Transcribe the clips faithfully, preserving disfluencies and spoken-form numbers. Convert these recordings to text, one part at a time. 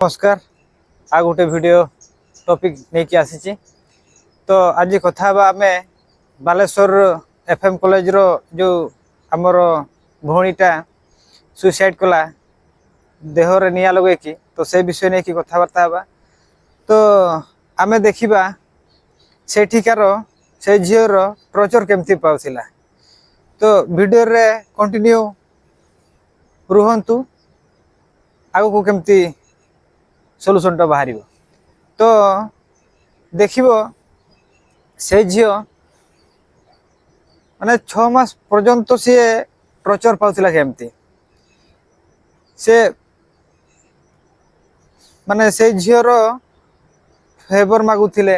ନମସ୍କାର। ଆଉ ଗୋଟେ ଭିଡ଼ିଓ ଟପିକ୍ ନେଇକି ଆସିଛି। ତ ଆଜି କଥା ହେବା ଆମେ ବାଲେଶ୍ୱର ଏଫ୍ ଏମ୍ କଲେଜର ଯେଉଁ ଆମର ଭଉଣୀଟା ସୁଇସାଇଡ୍ କଲା, ଦେହରେ ନିଆଁ ଲଗେଇକି, ତ ସେ ବିଷୟ ନେଇକି କଥାବାର୍ତ୍ତା ହେବା। ତ ଆମେ ଦେଖିବା ସେଠିକାର ସେ ଝିଅର ଟର୍ଚର କେମିତି ପାଉଥିଲା। ତ ଭିଡ଼ିଓରେ କଣ୍ଟିନ୍ୟୁ ରୁହନ୍ତୁ, ଆଗକୁ କେମିତି ସଲ୍ୟୁସନ୍ଟା ବାହାରିବ। ତ ଦେଖିବ, ସେ ଝିଅ ମାନେ ଛଅ ମାସ ପର୍ଯ୍ୟନ୍ତ ସିଏ ଟର୍ଚର ପାଉଥିଲା କେମିତି। ସେ ମାନେ ସେ ଝିଅର ଫେଭର ମାଗୁଥିଲେ,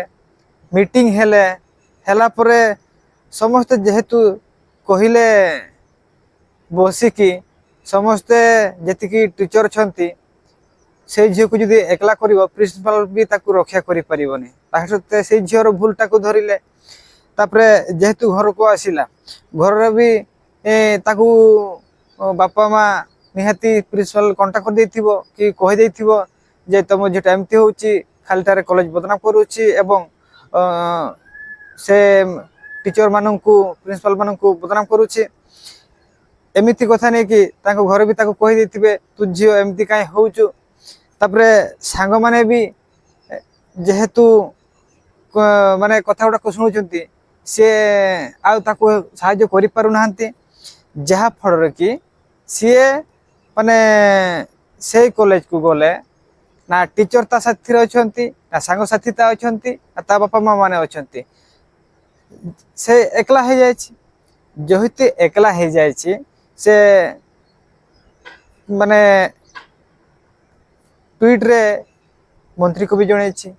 ମିଟିଂ ହେଲେ, ହେଲା ପରେ ସମସ୍ତେ ଯେହେତୁ କହିଲେ, ବସିକି ସମସ୍ତେ ଯେତିକି ଟିଚର ଅଛନ୍ତି, ସେଇ ଝିଅକୁ ଯଦି ଏକଲା କରିବ, ପ୍ରିନ୍ସିପାଲ ବି ତାକୁ ରକ୍ଷା କରିପାରିବନି। ତାହା ସତ୍ତ୍ୱେ ସେଇ ଝିଅର ଭୁଲଟାକୁ ଧରିଲେ। ତାପରେ ଯେହେତୁ ଘରକୁ ଆସିଲା, ଘରର ବି ଏ, ତାକୁ, ଅ, ବାପା ମା ନିହାତି ପ୍ରିନ୍ସିପାଲ କଣ୍ଟାକ୍ଟ କରିଦେଇଥିବ କି କହିଦେଇଥିବ ଯେ ତମ ଝିଅଟା ଏମିତି ହେଉଛି, ଖାଲିଟାରେ କଲେଜ ବଦନାମ କରୁଛି ଏବଂ, ଅ, ସେ ଟିଚର ମାନଙ୍କୁ, ପ୍ରିନ୍ସିପାଲ ମାନଙ୍କୁ ବଦନାମ କରୁଛି। ଏମିତି କଥା ନେଇକି ତାଙ୍କ ଘରେ ବି ତାକୁ କହିଦେଇଥିବେ, ତୁ ଝିଅ ଏମିତି କାହିଁ ହଉଛୁ। ତାପରେ ସାଙ୍ଗମାନେ ବି, ଏ, ଯେହେତୁ କ-, ମାନେ କଥା ଗୁଡ଼ାକ ଶୁଣୁଛନ୍ତି, ସିଏ ଆଉ ତାକୁ ସାହାଯ୍ୟ କରିପାରୁନାହାନ୍ତି, ଯାହାଫଳରେ କି ସିଏ ମାନେ ସେଇ କଲେଜକୁ ଗଲେ ନା ଟିଚର ତା ସାଥିରେ ଅଛନ୍ତି, ନା ସାଙ୍ଗସାଥି ତା ଅଛନ୍ତି, ନା ତା ବାପା ମା ମାନେ ଅଛନ୍ତି। ସେ ଏକଲା ହେଇଯାଇଛି। ଯେହେତୁ ଏକଲା ହେଇଯାଇଛି, ସେ ମାନେ ଟ୍ୱିଟ୍ରେ ମନ୍ତ୍ରୀକୁ ବି ଜଣେଇଛି,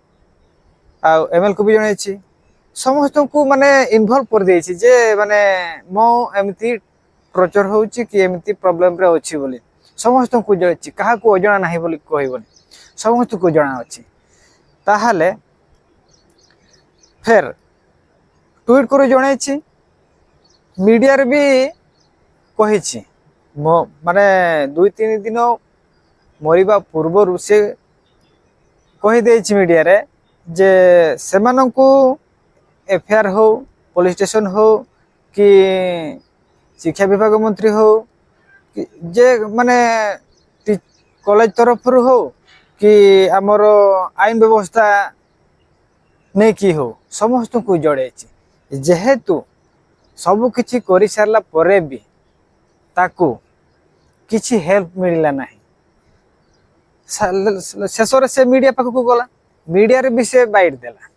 ଆଉ ଏମ୍ଏଲ୍ଏକୁ ବି ଜଣେଇଛି। ସମସ୍ତଙ୍କୁ ମାନେ ଇନଭଲ୍ଭ କରିଦେଇଛି ଯେ ମାନେ ମୁଁ ଏମିତି ଟର୍ଚର ହେଉଛି କି ଏମିତି ପ୍ରୋବ୍ଲେମରେ ଅଛି ବୋଲି। ସମସ୍ତଙ୍କୁ ଜଣେଇଛି, କାହାକୁ ଅଜଣା ନାହିଁ ବୋଲି କହିବନି, ସମସ୍ତଙ୍କୁ ଜଣା ଅଛି। ତାହେଲେ ଫେର ଟ୍ୱିଟ୍ କରି ଜଣେଇଛି, ମିଡ଼ିଆରେ ବି କହିଛି। ମୋ ମାନେ ଦୁଇ ତିନି ଦିନ ମରିବା ପୂର୍ବରୁ ସେ କହିଦେଇଛି ମିଡ଼ିଆରେ ଯେ ସେମାନଙ୍କୁ ଏଫଆଇଆର ହଉ, ପୋଲିସ ଷ୍ଟେସନ ହଉ, କି ଶିକ୍ଷା ବିଭାଗ ମନ୍ତ୍ରୀ ହଉ, କି ଯେ ମାନେ ଟି- କଲେଜ ତରଫରୁ ହଉ, କି ଆମର ଆଇନ ବ୍ୟବସ୍ଥା ନେଇକି ହଉ, ସମସ୍ତଙ୍କୁ ଜଣେଇଛି। ଯେହେତୁ ସବୁ କିଛି କରିସାରିଲା ପରେ ବି ତାକୁ କିଛି ହେଲ୍ପ ମିଳିଲା ନାହିଁ। ଶେଷରେ ସେ ମିଡ଼ିଆ ପାଖକୁ ଗଲା, ମିଡ଼ିଆରେ ବି ସେ ବାଇଟ୍ ଦେଲା।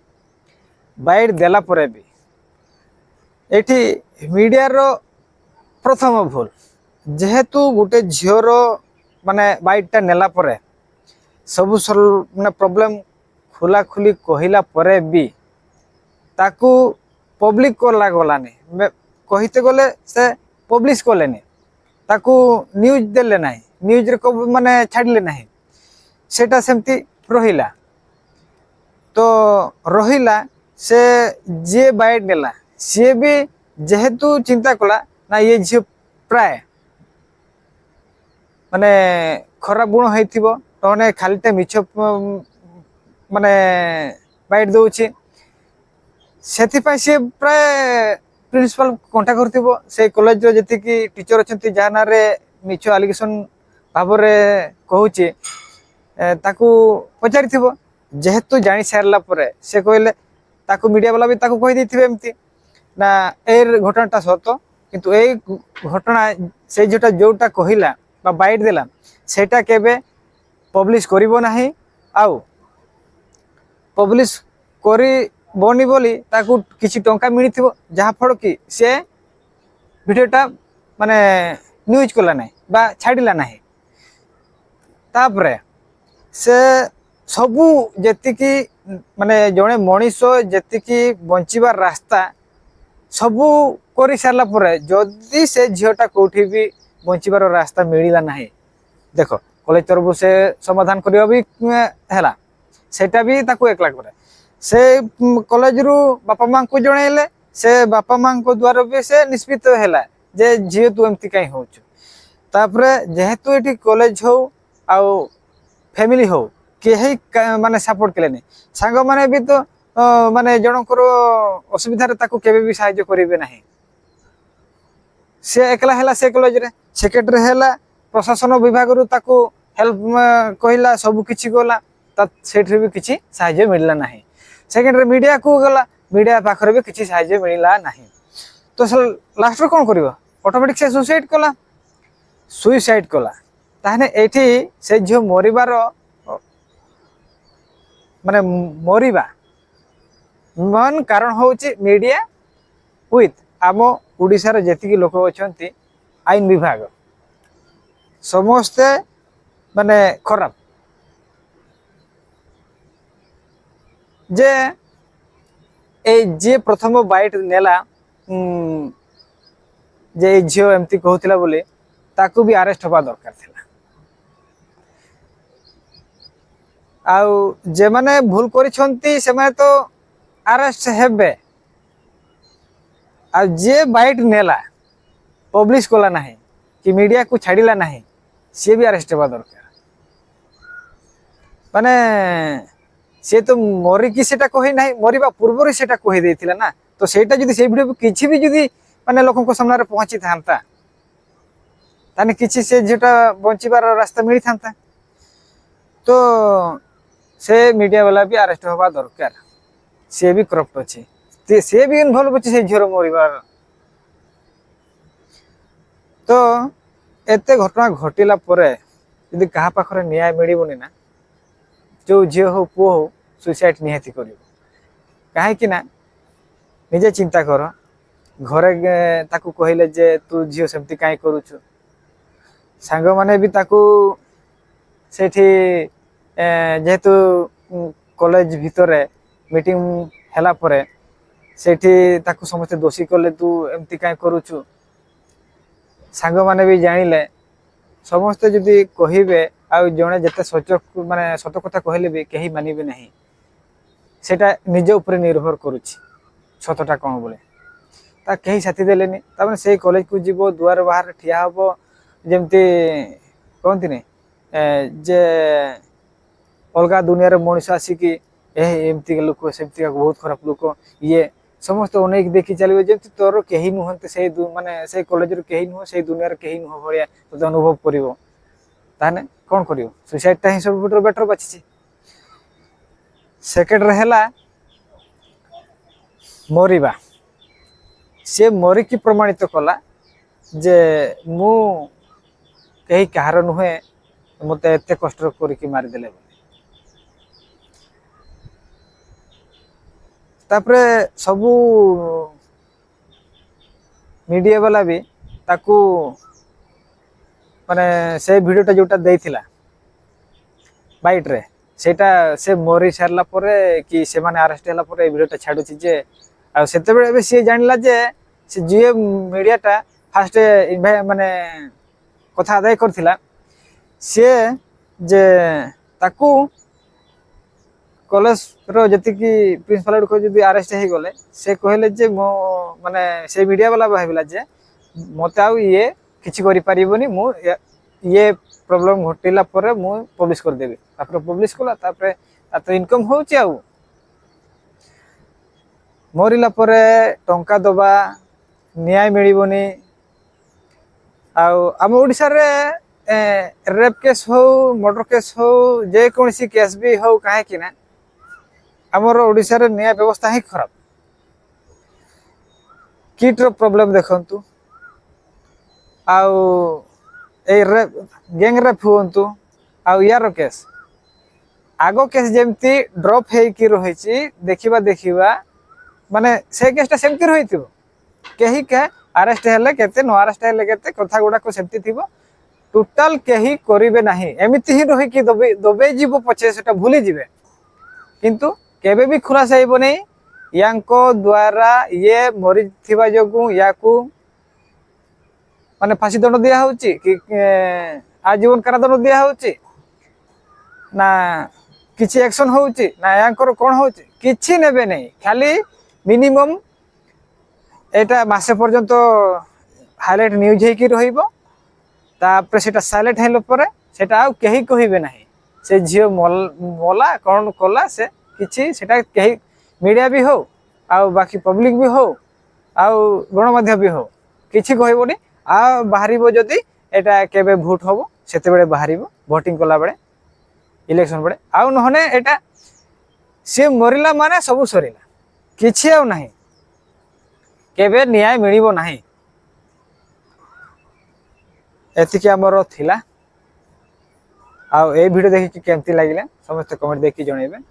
ବାଇଟ୍ ଦେଲା ପରେ ବି ଏଠି ମିଡ଼ିଆର ପ୍ରଥମ ଭୁଲ, ଯେହେତୁ ଗୋଟେ ଝିଅର ମାନେ ବାଇଟ୍ଟା ନେଲା ପରେ ସବୁ ମାନେ ପ୍ରୋବ୍ଲେମ୍ ଖୋଲାଖୋଲି କହିଲା ପରେ ବି ତାକୁ ପବ୍ଲିକ କଲା ଗଲାନି। କହିତେ ଗଲେ ସେ ପବ୍ଲିଶ କଲେନି, ତାକୁ ନ୍ୟୁଜ୍ ଦେଲେ ନାହିଁ, ନ୍ୟୁଜ୍ରେ ମାନେ ଛାଡ଼ିଲେ ନାହିଁ, ସେଇଟା ସେମିତି ରହିଲା। ତ ରହିଲା, ସେ ଯିଏ ବାଇଟ୍ ନେଲା ସିଏ ବି ଯେହେତୁ ଚିନ୍ତା କଲା ନା ଇଏ ଝିଅ ପ୍ରାୟ ମାନେ ଖରାପ ଗୁଣ ହେଇଥିବ, ନହେଲେ ଖାଲିଟେ ମିଛ ମାନେ ବାଇଟ୍ ଦେଉଛି, ସେଥିପାଇଁ ସିଏ ପ୍ରାୟ ପ୍ରିନ୍ସିପାଲ କଣ୍ଟାକ୍ଟ କରୁଥିବ। ସେ କଲେଜର ଯେତିକି ଟିଚର ଅଛନ୍ତି ଯାହା ନାଁରେ ମିଛ ଆଲିଗେସନ ଭାବରେ କହୁଛି, ତାକୁ ପଚାରିଥିବ। ଯେହେତୁ ଜାଣି ସାରିଲା ପରେ ସେ କହିଲେ, ତାକୁ ମିଡ଼ିଆ ବାଲା ବି ତାକୁ କହିଦେଇଥିବେ ଏମିତି ନା ଏ ଘଟଣାଟା ସତ, କିନ୍ତୁ ଏଇ ଘଟଣା ସେଇ ଝିଅଟା ଯେଉଁଟା କହିଲା ବା ବାଇଟ୍ ଦେଲା ସେଇଟା କେବେ ପବ୍ଲିଶ କରିବ ନାହିଁ। ଆଉ ପବ୍ଲିଶ କରିବନି ବୋଲି ତାକୁ କିଛି ଟଙ୍କା ମିଳିଥିବ, ଯାହାଫଳ କି ସେ ଭିଡ଼ିଓଟା ମାନେ ନ୍ୟୁଜ୍ କଲା ନାହିଁ ବା ଛାଡ଼ିଲା ନାହିଁ। ତାପରେ ସେ ସବୁ ଯେତିକି ମାନେ ଜଣେ ମଣିଷ ଯେତିକି ବଞ୍ଚିବାର ରାସ୍ତା ସବୁ କରିସାରିଲା ପରେ ଯଦି ସେ ଝିଅଟା କେଉଁଠି ବି ବଞ୍ଚିବାର ରାସ୍ତା ମିଳିଲା ନାହିଁ, ଦେଖ କଲେଜ ତରଫରୁ ସେ ସମାଧାନ କରିବା ବି ହେଲା, ସେଇଟା ବି ତାକୁ ଏକଲା କରେ। ସେ କଲେଜରୁ ବାପା ମାଆଙ୍କୁ ଜଣେଇଲେ, ସେ ବାପା ମାଆଙ୍କ ଦ୍ୱାରା ବି ସେ ନିଷ୍ପିତ ହେଲା ଯେ ଝିଅ ତୁ ଏମିତି କାହିଁ ହେଉଛୁ। ତାପରେ ଯେହେତୁ ଏଠି କଲେଜ ହଉ ଆଉ ଫ୍ୟାମିଲି ହଉ କେହି କା- ମାନେ ସପୋର୍ଟ କଲେନି। ସାଙ୍ଗମାନେ ବି ତ ଅ, ମାନେ ଜଣଙ୍କର ଅସୁବିଧାରେ ତାକୁ କେବେ ବି ସାହାଯ୍ୟ କରିବେ ନାହିଁ। ସେ ଏକଲା ହେଲା ସେ କଲେଜରେ, ସେକ୍ରେଟାରୀ ହେଲା, ପ୍ରଶାସନ ବିଭାଗରୁ ତାକୁ ହେଲ୍ପ କହିଲା, ସବୁ କିଛି ଗଲା, ତା ସେଇଥିରେ ବି କିଛି ସାହାଯ୍ୟ ମିଳିଲା ନାହିଁ। ସେକେଣ୍ଡରେ ମିଡ଼ିଆକୁ ଗଲା, ମିଡ଼ିଆ ପାଖରେ ବି କିଛି ସାହାଯ୍ୟ ମିଳିଲା ନାହିଁ। ତ ସେ ଲାଷ୍ଟରେ କ'ଣ କରିବ? ଅଟୋମେଟିକ୍ ସେ ସୁଇସାଇଡ୍ କଲା। ସୁଇସାଇଡ୍ କଲା। ତାହେଲେ ଏଇଠି ସେ ଝିଅ ମରିବାର ମାନେ ମରିବା ମେନ୍ କାରଣ ହେଉଛି ମିଡ଼ିଆ ୱିଥ୍ ଆମ ଓଡ଼ିଶାର ଯେତିକି ଲୋକ ଅଛନ୍ତି, ଆଇନ ବିଭାଗ, ସମସ୍ତେ ମାନେ ଖରାପ। ଯେ ଏଇ ଯିଏ ପ୍ରଥମ ବାଇଟ୍ ନେଲା, ଉଁ, ଯେ ଏଇ ଝିଅ ଏମିତି କହୁଥିଲା ବୋଲି, ତାକୁ ବି ଆରେଷ୍ଟ ହେବା ଦରକାର ଥିଲା। ଆଉ ଯେମାନେ ଭୁଲ କରିଛନ୍ତି ସେମାନେ ତ ଆରେଷ୍ଟ ହେବେ। ଆଉ ଯିଏ ବାଇଟ୍ ନେଲା, ପବ୍ଲିଶ କଲା ନାହିଁ କି ମିଡ଼ିଆକୁ ଛାଡ଼ିଲା ନାହିଁ, ସିଏ ବି ଆରେଷ୍ଟ ହେବା ଦରକାର। ମାନେ ସିଏ ତ ମରିକି ସେଟା କହି ନାହିଁ, ମରିବା ପୂର୍ବରୁ ସେଟା କହି ଦେଇଥିଲା ନା। ତ ସେଇଟା ଯଦି, ସେଇ ଭିଡ଼ିଓ କିଛି ବି ଯଦି ମାନେ ଲୋକଙ୍କ ସାମ୍ନାରେ ପହଞ୍ଚିଥାନ୍ତା, ତାହେଲେ କିଛି ସେ ଝିଅଟା ବଞ୍ଚିବାର ରାସ୍ତା ମିଳିଥାନ୍ତା। ତ ସେ ମିଡ଼ିଆ ବାଲା ବି ଆରେଷ୍ଟ ହେବା ଦରକାର। ସିଏ ବି କରପ୍ଟ ଅଛି, ସିଏ- ସିଏ ବି ଇନଭଲ୍ଭ ଅଛି ସେ ଝିଅର ମରିବାର। ତ ଏତେ ଘଟଣା ଘଟିଲା ପରେ ଯଦି କାହା ପାଖରେ ନ୍ୟାୟ ମିଳିବନି ନା, ଯେଉଁ ଝିଅ ହଉ ପୁଅ ହଉ, ସୁଇସାଇଡ୍ ନିହାତି କରିବ। କାହିଁକି ନା ନିଜେ ଚିନ୍ତା କର, ଘରେ ଏ, ତାକୁ କହିଲେ ଯେ ତୁ ଝିଅ ସେମିତି କାହିଁ କରୁଛୁ, ସାଙ୍ଗମାନେ ବି ତାକୁ ସେଇଠି ଏ, ଯେହେତୁ ଉଁ, କଲେଜ ଭିତରେ ମିଟିଂ ହେଲା ପରେ ସେଇଠି ତାକୁ ସମସ୍ତେ ଦୋଷୀ କଲେ, ତୁ ଏମିତି କାହିଁ କରୁଛୁ। ସାଙ୍ଗମାନେ ବି ଜାଣିଲେ, ସମସ୍ତେ ଯଦି କହିବେ, ଆଉ ଜଣେ ଯେତେ ସଚ ମାନେ ସତ କଥା କହିଲେ ବି କେହି ମାନିବେ ନାହିଁ। ସେଇଟା ନିଜ ଉପରେ ନିର୍ଭର କରୁଛି ସତଟା କ'ଣ ବୋଲି। ତା କେହି ସାଥି ଦେଲେନି। ତାପରେ ସେଇ କଲେଜକୁ ଯିବ, ଦୁଆର ବାହାରେ ଠିଆ ହବ, ଯେମିତି କହନ୍ତିନି ଏ, ଯେ ଅଲଗା ଦୁନିଆର ମଣିଷ ଆସିକି, "ଏ ଏମିତିକା ଲୋକ, ସେମିତିକା, ବହୁତ ଖରାପ ଲୋକ, ଇଏ", ସମସ୍ତେ ଅନେକ ଦେଖି ଚାଲିବେ, ଯେମିତି ତୋର କେହି ନୁହନ୍ତି, ସେଇ ଦୁ-, ମାନେ ସେଇ କଲେଜରେ କେହି ନୁହଁ, ସେଇ ଦୁନିଆରେ କେହି ନୁହଁ ଭଳିଆ ତୋତେ ଅନୁଭବ କରିବ। ତାହେଲେ କ'ଣ କରିବ? ସୁଇସାଇଡ୍ଟା ହିଁ ସବୁଠାରୁ ବେଟର ବାଛିଛି। ସେକେଣ୍ଡରେ ହେଲା ମରିବା। ସେ ମରିକି ପ୍ରମାଣିତ କଲା ଯେ ମୁଁ କେହି କାହାର ନୁହେଁ, ମୋତେ ଏତେ କଷ୍ଟ କରିକି ମାରିଦେଲେ ବୋଲି। ତାପରେ ସବୁ ମିଡ଼ିଆ ବାଲା ବି ତାକୁ, ମାନେ, ସେ ଭିଡ଼ିଓଟା ଯେଉଁଟା ଦେଇଥିଲା ବାଇଟ୍ରେ, ସେଇଟା ସେ ମରି ସାରିଲା ପରେ କି ସେମାନେ ଆରେଷ୍ଟ ହେଲା ପରେ ଏଇ ଭିଡ଼ିଓଟା ଛାଡ଼ୁଛି ଯେ, ଆଉ ସେତେବେଳେ ଏବେ ସିଏ ଜାଣିଲା ଯେ ସେ ଯିଏ ମିଡ଼ିଆଟା ଫାଷ୍ଟ ଇନଭା-, ମାନେ, କଥା ଆଦାୟ କରିଥିଲା, ସିଏ ଯେ ତାକୁ କଲେଜର ଯେତିକି ପ୍ରିନ୍ସିପାଲ ଗୁଡ଼ିକ ଯଦି ଆରେଷ୍ଟ ହେଇଗଲେ, ସେ କହିଲେ ଯେ, "ମୁଁ, ମାନେ, ସେ ମିଡ଼ିଆ ବାଲା ଭାବିଲା ଯେ ମୋତେ ଆଉ ଇଏ କିଛି କରିପାରିବନି, ମୁଁ ଏ-, ଇଏ ପ୍ରୋବ୍ଲେମ୍ ଘଟିଲା ପରେ ମୁଁ ପବ୍ଲିଶ କରିଦେବି।" ତାପରେ ପବ୍ଲିଶ କଲା, ତାପରେ ତାର ତ ଇନକମ୍ ହେଉଛି। ଆଉ ମରିଲା ପରେ ଟଙ୍କା ଦେବା, ନ୍ୟାୟ ମିଳିବନି। ଆଉ ଆମ ଓଡ଼ିଶାରେ, ଏ, ରେପ୍ କେସ୍ ହଉ, ମର୍ଡର କେସ୍ ହଉ, ଯେକୌଣସି କେସ୍ ବି ହଉ, କାହିଁକି ନା ଆମର ଓଡ଼ିଶାରେ ନ୍ୟାୟ ବ୍ୟବସ୍ଥା ହିଁ ଖରାପ। କିଟ୍ର ପ୍ରୋବ୍ଲେମ୍ ଦେଖନ୍ତୁ, ଆଉ ଏଇ ରେପ୍, ଗ୍ୟାଙ୍ଗ ରେପ୍ ହୁଅନ୍ତୁ, ଆଉ ୟାର କେସ୍, ଆଗ କେସ୍ ଯେମିତି ଡ୍ରପ୍ ହେଇକି ରହିଛି, ଦେଖିବା ଦେଖିବା, ମାନେ, ସେ କେସ୍ଟା ସେମିତି ରହିଥିବ। କେହି କେ ଆରେଷ୍ଟ ହେଲେ କେତେ, ନ ଆରେଷ୍ଟ ହେଲେ କେତେ, କଥା ଗୁଡ଼ାକ ସେମିତି ଥିବ। ଟୋଟାଲ କେହି କରିବେ ନାହିଁ, ଏମିତି ହିଁ ରହିକି ଦବେ-, ଦବେଇ ଯିବ ପଛେ, ସେଟା ଭୁଲି ଯିବେ, କିନ୍ତୁ କେବେ ବି ଖୁଲାସା ହେଇବନି। ୟାଙ୍କ ଦ୍ୱାରା ଇଏ ମରିଥିବା ଯୋଗୁଁ ୟାକୁ, ମାନେ, ଫାଶୀ ଦଣ୍ଡ ଦିଆହଉଛି କି, ଏ, ଆଜୀବନ କାରାଦଣ୍ଡ ଦିଆହଉଛି ନା କିଛି ଆକ୍ସନ୍ ହଉଛି ନା ୟାଙ୍କର କ'ଣ ହଉଛି, କିଛି ନେବେ ନାହିଁ। ଖାଲି ମିନିମମ୍ ଏଇଟା ମାସେ ପର୍ଯ୍ୟନ୍ତ ହାଇଲାଇଟ୍ ନ୍ୟୁଜ୍ ହେଇକି ରହିବ। ତାପରେ ସେଟା ସାଇଲେଣ୍ଟ ହେଲା ପରେ ସେଟା ଆଉ କେହି କହିବେ ନାହିଁ। ସେ ଝିଅ ମଲ- ମଲା କ'ଣ କଲା, ସେ କିଛି ସେଟା କେହି ମିଡ଼ିଆ ବି ହଉ, ଆଉ ବାକି ପବ୍ଲିକ ବି ହଉ, ଆଉ ଗଣମାଧ୍ୟମ ବି ହଉ, କିଛି କହିବନି। ଆଉ ବାହାରିବ ଯଦି ଏଟା କେବେ ଭୋଟ ହବ, ସେତେବେଳେ ବାହାରିବ, ଭୋଟିଂ କଲା ବେଳେ, ଇଲେକ୍ସନ ବେଳେ। ଆଉ ନହେଲେ ଏଟା ସିଏ ମରିଲା ମାନେ ସବୁ ସରିଲା, କିଛି ଆଉ ନାହିଁ, କେବେ ନ୍ୟାୟ ମିଳିବ ନାହିଁ। ଏତିକି ଆମର ଥିଲା। ଆଉ ଏଇ ଭିଡ଼ିଓ ଦେଖିକି କେମିତି ଲାଗିଲା, ସମସ୍ତେ କମେଣ୍ଟ ଦେଖିକି ଜଣେଇବେ।